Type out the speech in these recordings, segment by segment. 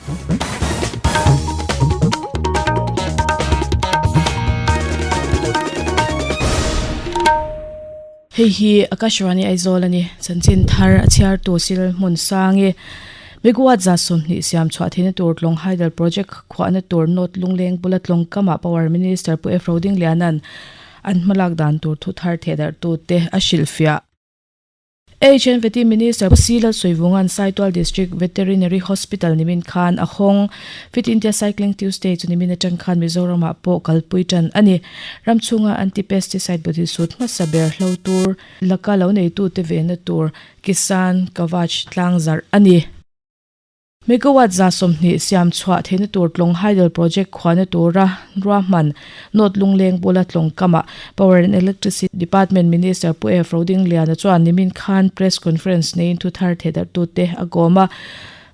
Hei hi Akashvani Aizawl a ni. Chanchin thar a chhiartu Sil hmun sang i Megawatt 20 siam chhuah theihna tur Tlawng Hydel Project khuahna tur North Lungleng bula Tlawng kamah Power Minister Pu F Rodingliana'n an hmalak dan tur thu thar thehdarhtute a hrilhfiah. HNVT Minister Pu C Lalsawivunga'n Saitual District Veterinary Hospital nimin khan a hawng. Fit India Cycling Tuesday chu nimin atang khan Mizoramah pawh kalpui tan a ni. Ram chhunga anti-pesticide body suit hmasa ber hlo tur laka lo neitute venna tur Kisan Kavach tlang zarh a ni. Megawatt 20 siam chhuah theihna tur Tlawng Hydel Project khuahna tura ruahman North Lungleng bula Tlawng kamah Power and Electricity Department Minister Pu F Rodingliana chuan nimin khan Press Conference neiin thu thar thehdarhtute a kawm a.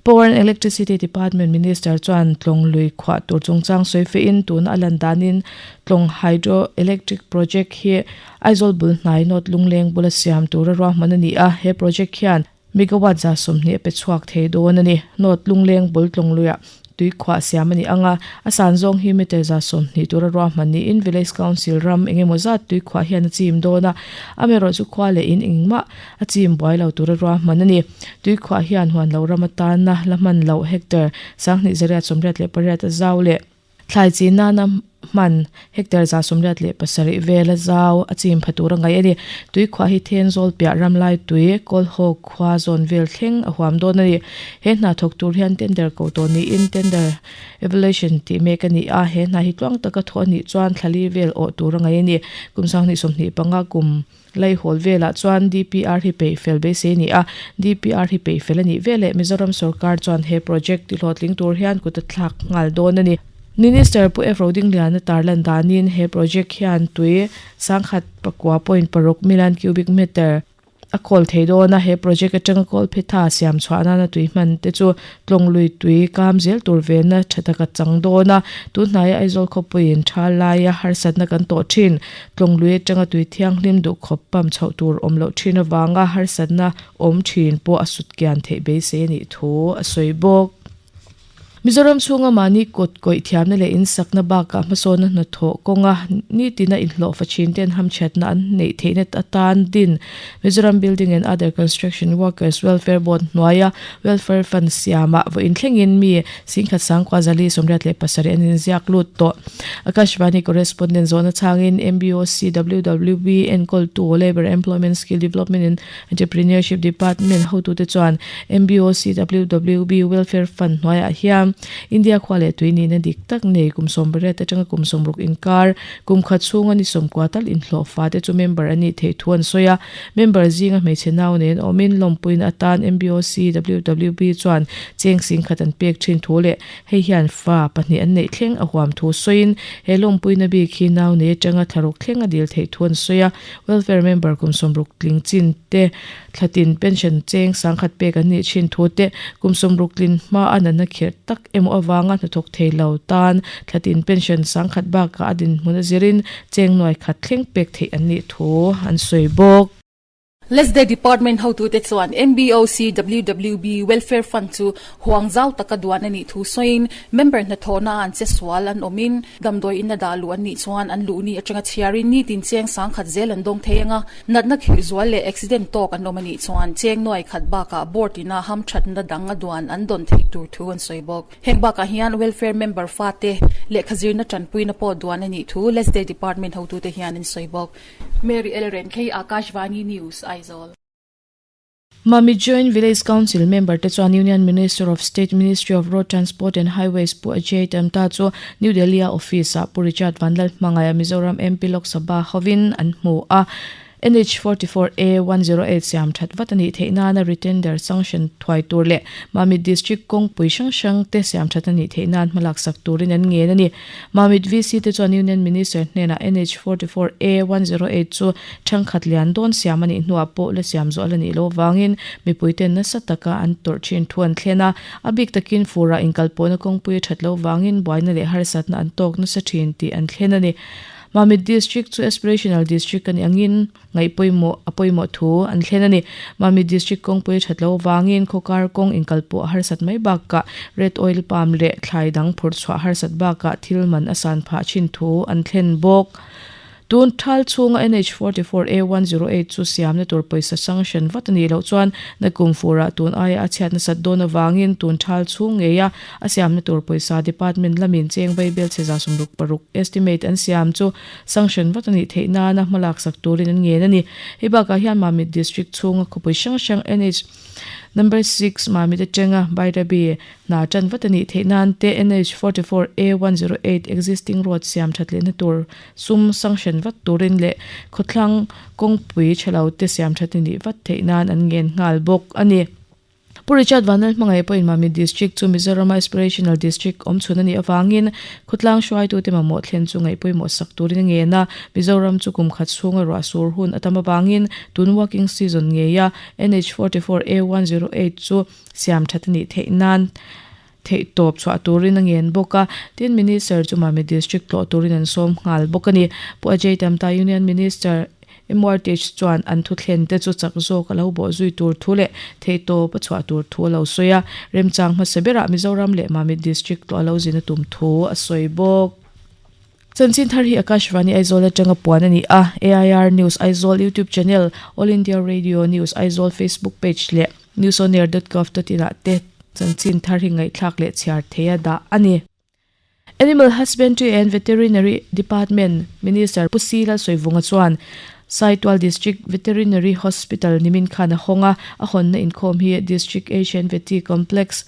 Power and Electricity Department Minister chuan Tlawng lui khuah tur chungchang sawi fehin tuna a lan danin Tlawng Hydro Electric Project hi Aizawl bul hnai North Lungleng bula siam tura ruahman a ni a, he project hian Megawatt 20 a pe chhuak thei dawn a ni. North Lungleng bul Tlawngluiah tui khuah siam a ni ang a, a san zawng hi meter 20 tura ruahman niin Village Council ram eng emaw zat tui khuah hian a chim dawn a, amaherawh chu khua leh in engmah a chim buai lo tura ruahman a ni. Tui khuah hian huan lo ram atana la hman loh hectare 2888 a zau leh. Thlai chi nana hman hectare 87 vel a zau a chim pha tur a ngaih a ni. Tuikhuah hi Thenzawl piah ramlai tui Kawlhawk khua zawn vel thleng a huam dawn a ni. He hna thawk tur hian tender ko tawh niin tender evaluation tih mek a ni a, he hna hi tluang taka thawh a nih chuan thlali vel awh tur a ngaih a ni. Kum 2025 kum Laihawl velah chuan DPR hi peih fel beisei a ni a, DPR hi peih fel a nih veleh Mizoram sorkar chuan he project ti hlawhtling tur hian kut a thlak nghal dawn a ni. Minister Pu F Rodingliana tarlan danin he project hian tui sangkhat pakua point paruk million cubic meter a kawl thei dawn a, he project atanga kawl phetha siam chhuah nana tui hman te chu Tlawnglui tui kam zel tur vena tha taka chang dawn a, tunhnaia Aizawl khawpuiin tha laia harsatna kan tawh thin. Tlawnglui atanga tui thianghlim duh khawp pump chhoh tur awm loh thin avanga harsatna awm thin pawh a sut kian theih beisei a nih thu a sawi bawk. Mizoram chhunga mahni kut kawih thiamna leh insakna bakah hmasawnna hnathawh kawnga nitina inhlawhfa thin ten hamchhiatna an neih theihna atan din Mizoram Building and Other Construction Workers Welfare Board hnuaia Welfare Fund siamah vawiin thlengin mi singkhat sangkua zali 87 an inziak lut tawh. Akashvani Correspondent zawhna chhangin MBOC WWB enkawltu Labour Employment Skill Development and Entrepreneurship Department hotute chuan MBOC WWB Welfare Fund hnuaiah hian India khua leh tui nihna dik tak nei kum 18 atanga kum 60 inkar Kum khat chhunga ni sawmkua tal inhlawh fate chu member an nih theih thu an sawi a, member zinga hmeichhe nau nen awmin lawmpuina atan MBOC WWB chuan cheng singkhat an pek thin thu leh hei hian fa pahnih an neih thleng a huam thu sawiin he lawmpuina bik hi nau nei atanga thlaruk thleng a dil theih thu an sawi a, welfare member kum 60 tling chin te Thlatin pension cheng sangkhat pek an nih thin thu te, kum 60 tlin hma a natna khirh tak emaw avanga hnathawk thei lo tan thlatin pension sangkhat bakah a dinhmun a zirin cheng nuai khat thleng pek theih an nih thu an sawi bawk. Lesde Department hotute chuan MBOC WWB Welfare Fund chu huang zau taka duan a nih thu sawiin member hnathawhna an che sual an awmin damdawi in a dah luh an nih chuan an luh ni atanga chhiarin nitin cheng sangkhat zel an dawng thei anga Natna khirh zual leh accident tawk an awm a nih chuan cheng nuai khat bakah board ina hamthatna dang a duan an dawn theih tur thu an sawi bawk. Heng bakah hian welfare member fate lehkha zirna tanpuina pawh duan a nih thu Lesday Department hotute hian an sawi bawk. Mary L Renkhei, Akashvani News, Aizawl. Mami Joint Village Council member te chuan Union Minister of State Ministry of Road Transport and Highways Pu Ajay Tamta chu New Delhi a office ah Pu Richard Vanlalhmangaiha Mizoram MP Lok Sabha hovin an hmu a. NH 44 A 108 siam that vat a nih theih nana retender sanction thuai tur leh Mamit District kawngpui hrang hrang te siam that a nih theih nan hmalak sak turin an ngen a ni. Mamit VC te chuan Union Minister hnenah NH 44 A 108 chu Thangkhat lian dawn siam a nih hnuah pawh la siam zawh la nih loh avangin mipuiten nasa taka an tawrh thin thu an thlen a, a bik takin furah inkalpawhna kawngpui a that loh vangin buaina leh harsatna an tawk nasa thin tih an thlen a ni. Mamit District chu Aspirational District a nih angin ngaih pawimawh a pawimawh thu an thlen a ni. Mamit District kawngpui a that loh avangin khawkar kawng inkalpawh a harsat mai bakah Red Oil Palm leh thlai dang phurh chhuah harsat bakah thil man a san phah thin thu an thlen bawk. Tun thal chhunga NH 44 A 108 chu siamna tur pawisa sanction vat a nih loh chuan nakum furah tun aia a chhiat nasat dawn avangin tun thal chhung ngeia a siamna tur pawisa department lamin cheng vaibel chhe 66 estimate an siam chu sanction vat a nih theih nana hma laksak turin an ngen a ni. Hei bakah hian Mamit District chhunga khawpui hrang hrang NH Number 6 Mamit atanga Bairabi Hna tan vat a nih theih nan te NH 44 A 108 existing road siam that lehna tur sum sanction vat turin leh khawthlang kawngpui thalo te siam that a nih vat theih nan an ngen nghal bawk a ni. Pu Richard Vanlal hmangaih pawhin Mamit District chu Mizoram-a Aspirational District awm chhun a nih avangin khawtlang hruaitute mamawh thlen chu ngaih pawimawh sak turin a ngen a. Mizoram chu kum khat chhunga ruah sur hun a tam avangin tun working season ngeia NH 44 A 108 chu siam that a nih theih nan theihtawp chhuah turin a ngen bawk a, tin Minister chu Mamit District tlawh turin an sawm nghal bawk a ni. Pu Ajay Tamta Union Minister MRTH chuan an thuthlen te chu chak zawk a lo bawh zui tur thu leh theihtawp a chhuah tur thu a lo sawi a, remchang hmasa berah Mizoram leh Mamit District tlawh a lo zin a tum thu a sawi bawk. Chanchin thar hi Akashvani Aizawl atanga puan a ni a, AIR News Aizawl YouTube channel, All India Radio News Aizawl Facebook page leh newsonair dot gov dot in ah te chanchin thar hi ngaihthlak leh chhiar theia dah a ni. Animal Husbandry and Veterinary Department Minister Pu Si Lalsawivunga chuan Saitual District Veterinary Hospital nimin khan a hawng a, a hawnna inkhawm hi District Asian Vety Complex,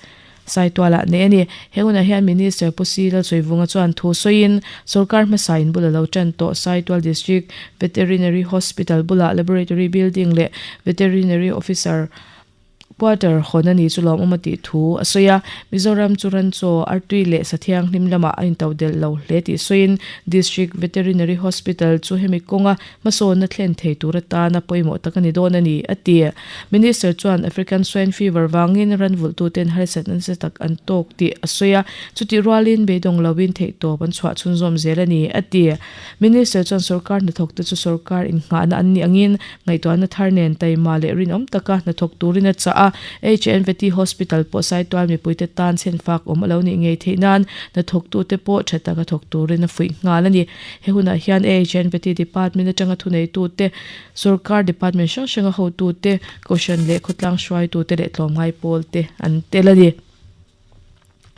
Saitualah nei a ni. He hunah hian Minister Pu Si Lalchawivunga chuan thu sawiin, Sorkar hmasa in bul a lo tan tawh Saitual District Veterinary Hospital bulah Laboratory Building leh Veterinary Officer Quarter hawn a ni chu lawmawm a tih thu a sawi a. Mizoram chu ranchaw, artui leh sa thianghlim lamah a intodelh lo hle tih sawiin, District Veterinary Hospital chu hemi kawnga hmasawnna thlen thei tur atana pawimawh tak a ni dawn a ni, a ti. Minister chuan African Swine Fever vangin ranvulhtuten harsatna nasa tak an tawk tih a sawi a, chutih rualin beidawng loin theihtawp an chhuah chhunzawm zel a ni, a ti. Minister chuan sorkar hnathawkte chu sorkar innghahna an nih angin ngaihtuahna thar nen taima leh rinawm taka hnathawk turin a chah a, HNVT Hospital pawh Saitual mipuite tan chhenfak awm a lo nih ngei theih nan hnathawktute pawh tha taka thawk turin a fuih nghal a ni. He hunah hian AHNVT Department atanga thuneitute, Sorkar Department hrang hranga hotute, Kohhran leh khawtlang hruaitute leh tlawmngai pawlte an tel a ni.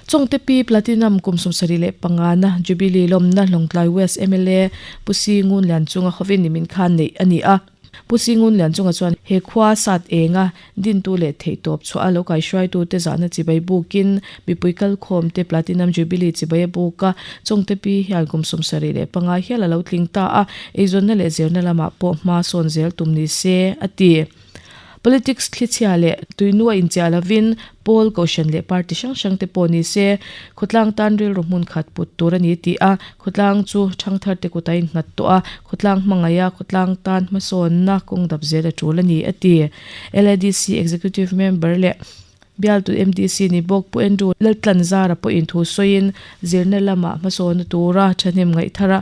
Chawngte Pi Platinum kum 75 na Jubilee lawmna Lawngtlai West mla Pu Si Ngun Lianchunga hovin nimin khan neih a ni a. Pu Si Ngun Lianchunga chuan he khua sat enga dintu leh theihtawp chhuah a lo kaihruaitute zahna chibai bukin mipui kalkhawmte Platinum Jubilee chibai a buk a, Chawngte Pi hian kum 75 hial a lo tling ta a, eizawnna leh zirna lamah pawh hma sawn zel tum ni se, a ti. Politics thlichhia leh tuinu a inchiah lovin pawl, kohhran leh party hrang hrang te pawh ni se, khawtlang tan rilru hmun khat put tur a ni tih a, khawtlang chu thangthar te kut a innghat tawh a, khawtlang hmangaih a, khawtlang tan hmasawnna kawng dap zel a tul a ni, a ti. LADC Executive Member leh Bialtu MDC ni bawk Pu Andrew Laltlanzara pawhin thu sawiin zirna lamah hmasawnna tura thahnem ngaihthar a,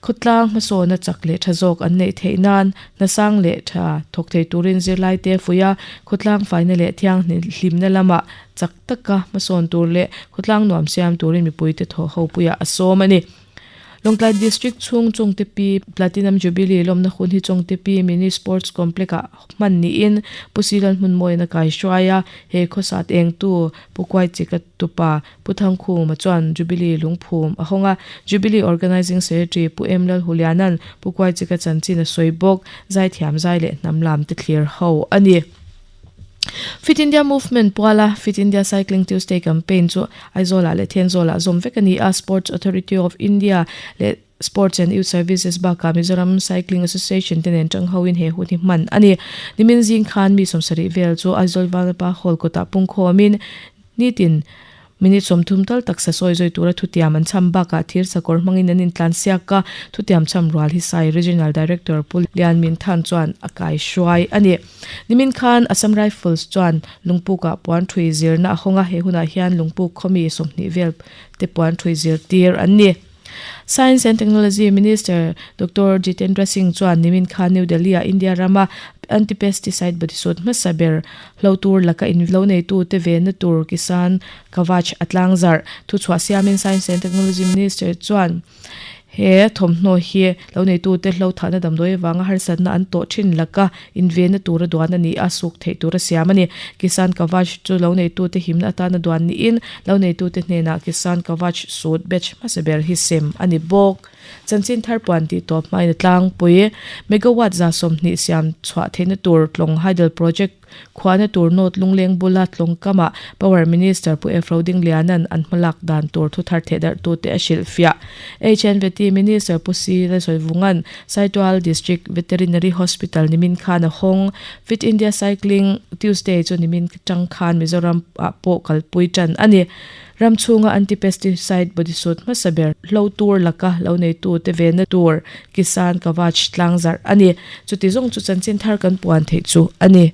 Khawtlang hmasawna chak leh tha zawk an neih theih nan hnasang leh tha thawk thei turin zirlaite a fuih a, khawtlang faina leh thianghlimna lamah chak taka hmasawn tur leh khawtlang nuam siam turin mipuite thawh ho puiah a sawm a ni. Lawngtlai District chhung Chawngte Pi Platinum Jubilee lawmna hun hi Chawngte Pi Mini Sports Complex-ah hman niin Pu Silal Hmunmawiin a kaihruai a, he khawsat engtu Pu Kuaichika tupa Pu Thangkhuma chuan Jubilee lungphum a hawng a, Jubilee Organising Secretary Pu M Lalhuliana'n Pu Kuaichika chanchin a sawi bawk, zaithiam zai leh hnam lam te thlir ho a ni. Fit India Movement puala Fit India Cycling Tuesday campaign chu Aizawlah leh Thenzawlah zawm vek a ni a, Sports Authority of India leh Sports and Youth Services bakah Mizoram Cycling Association te nen tang hoin he hun hi hman a ni. Nimin zing khan mi 70 vel chu Aizawl Vanapa Hall kawtah pungkhawmin nitin minute 30 tal taksa sawi zawi tura thutiam an chham bakah thir sakawr hmangin an intlan siak a, thutiam chham rual hi Sai Regional Director Pu Lian Min Than chuan a kai hruai a ni. Nimin khan Assam Rifles chuan Lungpukah puan thui zirna a hawng a, he hunah hian Lungpuk khawmi 20 vel te puan thui zirtir an ni. Science and Technology Minister Doctor Jitendra Singh chuan nimin khan New Delhi-ah India rama anti-pesticide bodysuit hmasa ber hlo tur laka in lo neitute venna tur Kisan Kavach a tlangzarh thuchhuah siamin Science and Technology Minister chuan He thawmhnaw hi lo neitute hlo thahna damdawi avanga harsatna an tawh thin laka invenna tura duan a ni a, suk theih tura siam a ni. Kisan Kavach chu lo neitute himna atana duan niin lo neitute hnenah Kisan Kavach suit batch hmasa ber hi sem a ni bawk. Chanchin thar puan tih tawp hmain a tlangpui. Megawatt 30 siam chhuah theihna tur Tlawng Hydel Project Khuahna tur North Lungleng bula Tlawngkama Power Minister Pu Efro Dingliana'n an hmalak dan tur thu thar thehdarhtute a hrilhfiah. HNVT Minister Pu Si Lalsawivunga'n Saitual District Veterinary Hospital nimin khan a hawng. Fit India Cycling Tuesday chu nimin tang khan Mizoram ah pawh kalpui tan a ni. Ram chhunga anti-pesticide bodysuit hmasa ber hlo tur laka lo neitute venna tur Kisan Kavach tlangzarh a ni. Chuti zawng chu chanchin thar kan puan theih chu a ni.